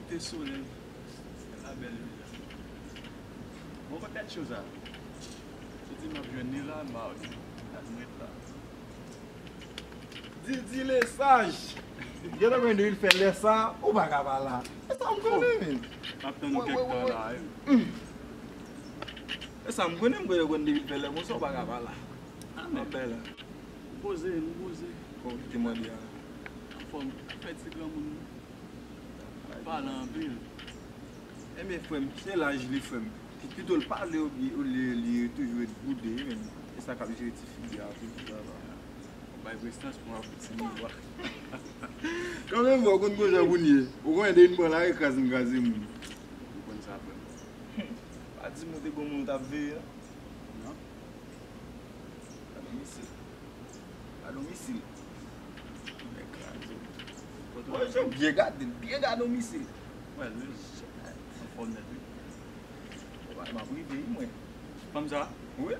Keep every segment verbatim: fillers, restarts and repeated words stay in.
Te solèy. Syèl la bèl deja. Bon, kot tèt cho sa? Yo di m ap jwenn li la, m pa wè. Gad mwen la. Didi Lesage. Genlè gen de vil fè lè sa, ou pa ka pa la. E sa m konnen, men. M ap tann ou kèk tan la, wi. E sa m konnen, m konnen gen de vil fè lè konsa, ou pa ka pa la. Ah, men. M ap bay la. M poze, m poze. Bon, ki te mande a? Anfòm, fè ti granmoun. Pale anpil. Ebyen, frè m, se laj li, frè m. Ki pito l pale olye, olye li toujou ret boude, wi, men. E sa k ap jere ti fi a toujou, sa va. Bay prestans pou w ap ti nivwa. Kanmenm, ou konn konsa pou n ye. Ou konnen depi n pran lari, kraze m, kraze moun. Ou konn sa, frè m. Pa di m ou te gon moun ou t ap veye, non? Non. Gade yon misil. Gade yon misil. Nèg kraze. Mwen, jan byen gade l, byen gade yon misil. Wè, li anfòm nèt, wi. Wè, m ap rive, wi, mwen. Fanm sa? Wi.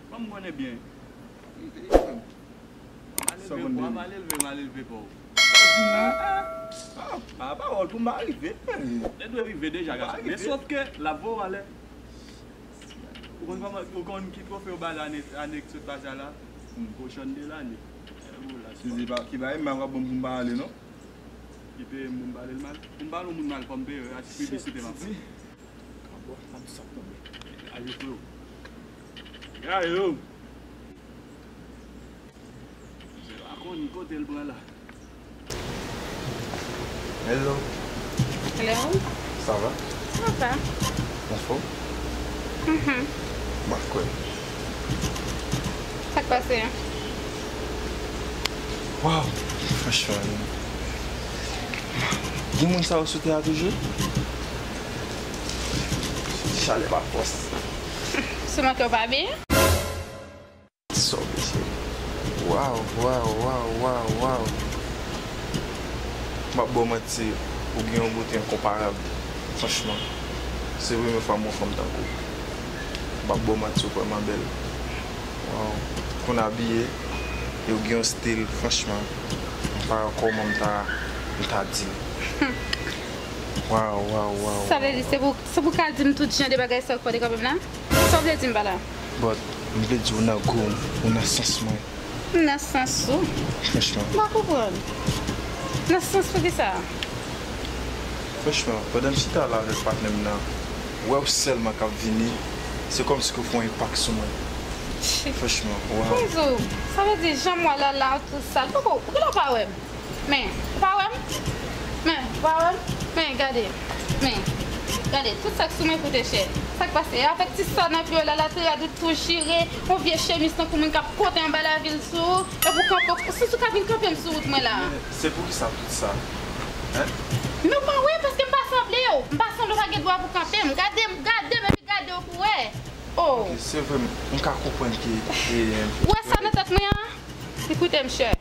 Fanm konnen byen. M ap rive, wi, mwen. Mal elve pou w, mal elve, mal elve pa w. Sa di m la, a, a, a, pawòl pou m pa rive. Li dwe rive deja, gason. Men sòf ke l ap voye w anlè. Ou konn kòman, ou konn ki twofe yo ba l ane, ane ki sot pase a la? Kochonn de lane. Ki pa, ki pa, m pa bon pou m pa ale, non? Ki peye m pou m pa ale l mal? Pou m pa ale yon moun mal, fò m peye, a ti piblisite m ap fè. Bon, m ap sot tonbe. Ayo, freo. Ayo. Mwen pa konn kote l pran la. Hello. Hello. Sa va? Sa va. Anfòm? Mhm. M ap kwè. Sa k pase? Waw, franchman. Gen moun sa yo sou tè a toujou? Chalè pa fòs. Sou mwen ke w pa byen? Sa w bezwen. Waw, waw, waw, waw, waw. M p ap ba w manti, ou gen yon bote enkonparab. Franchman, se premye fwa m wè yon fanm tankou w. M p ap ba w manti, ou vrèman bèl. Waw, konn abiye, e ou gen yon stil, franchman, m pa wè kòman m ta, m ta di l. Waw, waw, waw, waw. Sa vle di, se pou, se pou w ka di m tout jan de bagay sa w fè de kanmenm la? Sa w vle di m pa la? But, m vle di w nan gou m, ou nan sans mwen. M nan sans ou? Franchman. M pa konprann. Nan sans poukisa? Franchman, pandan m chita la avèk patnè m nan, wè w sèlman k ap vini, se kòmsi ke w fè yon enpak sou mwen. Franchman, waw. Kòmsi w, sa vle di jan m wè w la la, tout sal. Poko, ou genlè pa wè m. Men, ou pa wè m? Men, ou pa wè m? Men, gade. Men, gade, tout sa k sou mwen koute chè. Sa k pase? Avèk ti sa nan pye w la, la te rad ou tou chire, yon vye chemiz tankou moun k ap pote anba lavil sou ou, epi w kanpe, w, sou, sou ka vin kanpe m sou wout mwen la. Men, se poukisa tout sa? Hein? Men ou pa wè, paske m pa sanble w. M pa sanble w pa gen dwa pou kanpe m. Gade m, gade m, epi gade w pou w wè. Oh. Ok, se vre, m, m ka konprann ke, e, ou wè sa nan tèt mwen an? Li koute m chè.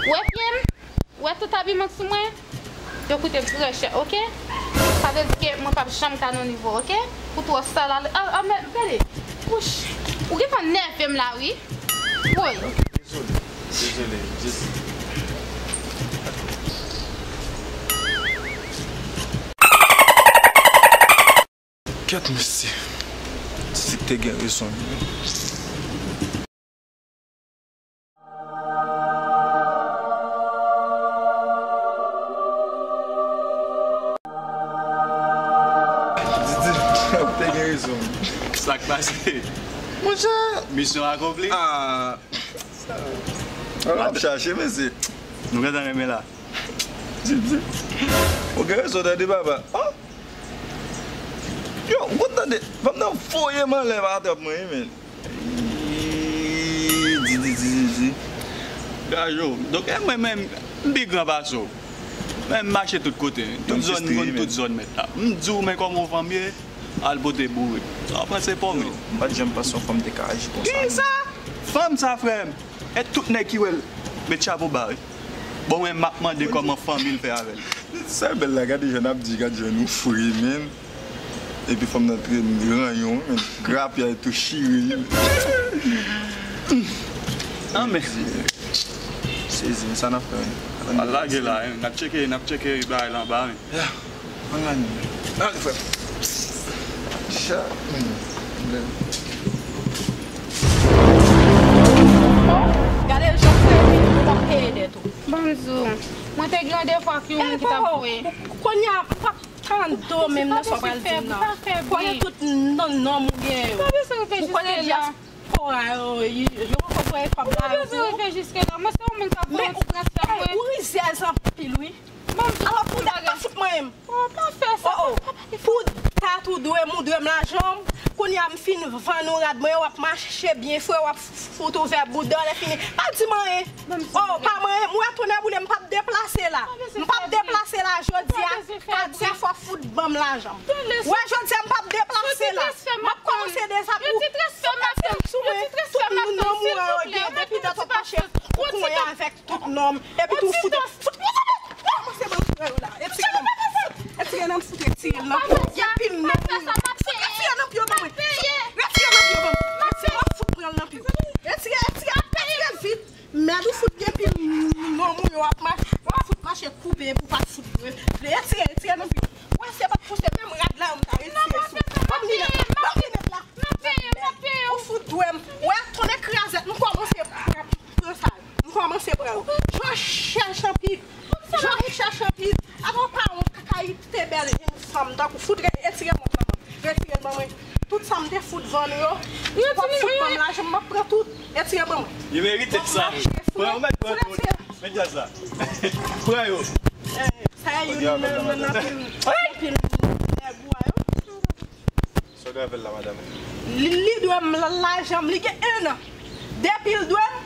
Ou wè pye m? Ou wè tout abiman k sou mwen? Yo koute m trè chè, oke? Sa vle di ke mwen p ap janm ka nan nivo, oke? Ou twò sal ale. A, a, men, gade. Wouch. Ou gentan nève m la, wi. Woy. Dezole. Dezole. Just. Kèt mesye. Didi te gen rezon li. Didi te gen rezon. Sa k pase? Monchè. Misyon akonpli. Ah. An ap chache, mesye. Nou gentan renmen la. Didi. Ou gen rezon tande, papa. Oh. Yo, ou konn tande, fanm nan voye m anlè pa trap mwen, wi, men. Di, di, di, di, di. Gajo, donk, e mwen menm, m pi gran pase w. Men m mache tout kote. Tout zòn, m konn tout zòn mèt la. M di w, men kòman w fanm ye, al pote boure. Sa w panse pa w menm. M pa t janm panse yon fanm te ka aji konsa. Kisa? Fanm sa, frè m. E tout nèg ki wè l, met chapo ba, wi. Bon, mwen, m ap mande kòman fanmi l fè avè l. Sa bèl la, gade jan n ap di, gade jan nou fre, men. Epi fanm nan tre ranyon, men. Grapyay tou chire. An, men. Sezi, men sa n ap fè, men. Al lage la, hein. N ap tcheke, n ap tcheke bagay la anba, hein. Ya. Ann gade. Ann gade, frè m. Chat, men. Gade jan w fè vin, ou p ap peye dèt ou. Ban m di w, mwen te gen yon devwa ak yon moun ki t ap voye. Kounye a, m p ap tann do menm nan sa w pral di m nan. Konnen tout non, nonm ou gen yo. Ou konnen dyaspora yo, yo, yo poko voye kòb la yo pou ou. Ou pa bezwen rive jiske la. Mwen se yon moun k ap voye ti transfè mwen. Ou rizèz anpil, wi. Alò, pou dat pa fout mwen menm. Oh, pa fè sa. Oh, oh. Pou dat ou dwe m, ou dwe m lajan m. Kounye a m fin vann ou rad mwen, w ap mache byen fre, w ap f-, fout ouvè bouda w, lè fini. Pa di m anyen. Oh, pa mwen, m wè tonnè boule, m p ap deplase la. M p ap deplase la jodi a. Kadyè fò fout ban m lajan m. Wè jodi a m p ap deplase la. M ap kòmanse dezab ou. Fout ap fè sou mwen. Tout moun nan mwen yo gen depi dat w ap mache pou konnen avèk tout nonm. Epi tou fout, fout, fout. Kòmanse ban m frè yo la. Retire nan m. Retire nan m, fout retire l nan pye. Gen pil nan pye yo. Fout retire nan pye yo ban mwen. Retire nan pye yo ban m. Retire nan, fout pran l nan pye yo. Retire, retire, retire vit. Mèd ou fout gen pil nonm ou yo ap mache. W ap fout mache koupe epi w pa t fout vle. Retire, retire nan pye yo. Wè se pa t pou se menm rad la yo m ta retire sou. Ban m linèt la. Ban m linèt la. Ou fout dwe m. Wè, tonnè krazèt, m kòmanse pran, pran sa yo. M kòmanse pran yo. Jan w chèch anpil. Jan w chèch anpil. Atò pa yon kakayite bèl jenn fanm tankou fout re-, retire mòt nan men m. Retire l ban mwen. Tout sa m te fout vann yo. Ou p ap fout ban m lajan m, m ap pran tout. Retire ban mwen. Yo merite sa. Pran, ou mèt pran tout. Met djaz la. Pran yo. Eh, sa e youn nan, nan, nan pil, nan pil nèg ou a yo. Sa w gen avè l la, madanm? Li, li dwe m la-, lajan m, li gen en an. Depi l dwe m,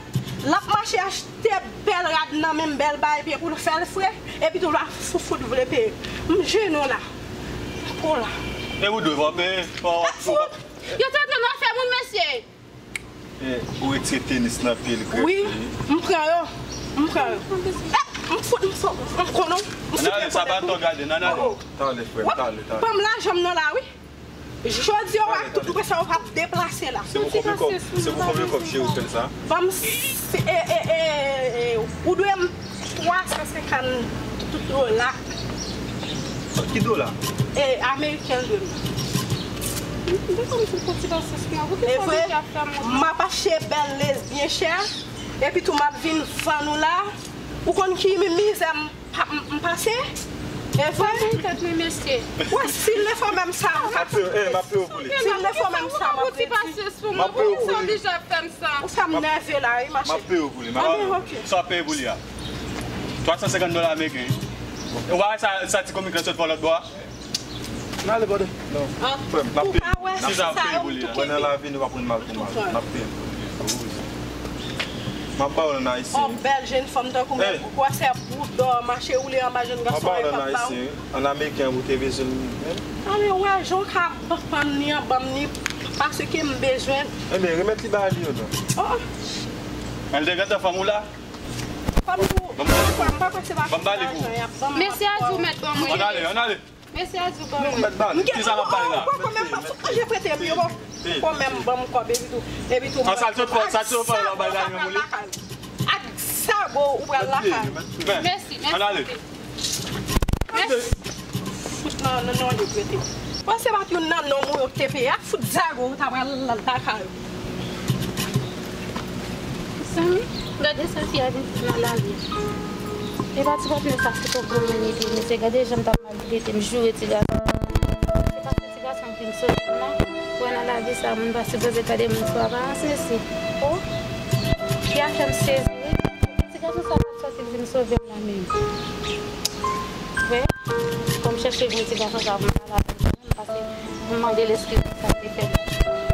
l ap mache achte bèl rad nan men m, bèl bagay, epi pou l fè l fre, epi tou l ap fou-, fout vle peye. M jennen w la. Pou la. E ou dwe fò peye, fò, fò. Yo te antre nan afè moun, mesye. E, ou retire tenis nan pye l, grèf li. Wi, m pran yo. M pran yo. Eh, m fout, m fout, m konnen w. M fout. Nan ale, sa pa tan gade, nan ale. Oh, oh. Talè, frè m, talè, talè. Ban m lajan m nan la, wi. Jodi a, w a tout pwen sa, w p ap deplase la. Se pou konbyen kòb, se pou konbyen kòb, cheri, ou fè l sa? Ban m, se, e, e, e, e, ou dwe m twa san senkant dola. Ki dola? E, ameriken l dwe m. M te konn sou kontinans nan, poukisa li ap fè m. M ap achte bèl lez byen chè, epi tou m ap vin vann ou la. Ou konn ki mi-, mizè m, pa, m, m pase? E vre? Mwen tèt mwen, mesye. Wè, si l defò menm sa, m ap peye, eh, m ap peye w pou li. Si l defò menm sa, m ap peye w pou li. M ap peye w pou li. Ou fè m nève la, wi, machè. M ap peye w pou li. Sa w ap peye pou li a? Twa san senkant dola ameriken. Ou pa wè sa, sa ti komik la sot fè w lòt bò a? N ale, brother. Non. Frè m, m ap peye. Si sa ap peye pou li a. Mwen nan lavi, nou pa pran mal pou mal. M ap peye pou li. M ap ba w l an ayisyen. On bèl jenn fanm tankou mwen, ou kwè se bouda w mache woule anba jenn gason yo p ap ba w? M ap ba w l an ayisyen. An ameriken, ou te bezwen l menm. Ale wè, jan w ka ban m li an, ban m li, paske m bezwen l. Ebyen, remèt li ba li yo non. Oh. Men l te gentan fanm ou la? Fanm ou, m pa kwè se pa lajan y ap ban m. Mesye Azou mèt ban mwen. Ann ale, ann ale. Mesye Azou ban mwen. Kisa n ap pale la? Ou poko menm, anje prete m yo, bon. Poko menm ban m kòb, epi tou, epi tou. An sa l sot fè, sa l sot fè la, bay la yon mouli. Ak zago ou pral lakay. Mèsi, mèsi. Ann ale. Mèsi. Fout nan, nan, nan, yo prete. Bon, se pa t youn nan nonm ou yo k te peye ak fout zago ou ta pral lakay ou. Zanmi, gade sa fi a vin fè nan lavi. E pa ti patnè sa se pwòp moun li te, mesye, gade jan m t ap maltrete m, joure ti gason. Se paske ti gason k vin sove m la. Ou wè nan lavi sa, moun pa sipoze gade moun sou aparans, mesye. Oh, fi a fè m sezi, wi. Ti gason sa pa t sòti vin sove m la menm. Vre? Fò m chèche vin ti gason sa pou m pale avè l, paske m mande l eskiz pou sa m te fè l.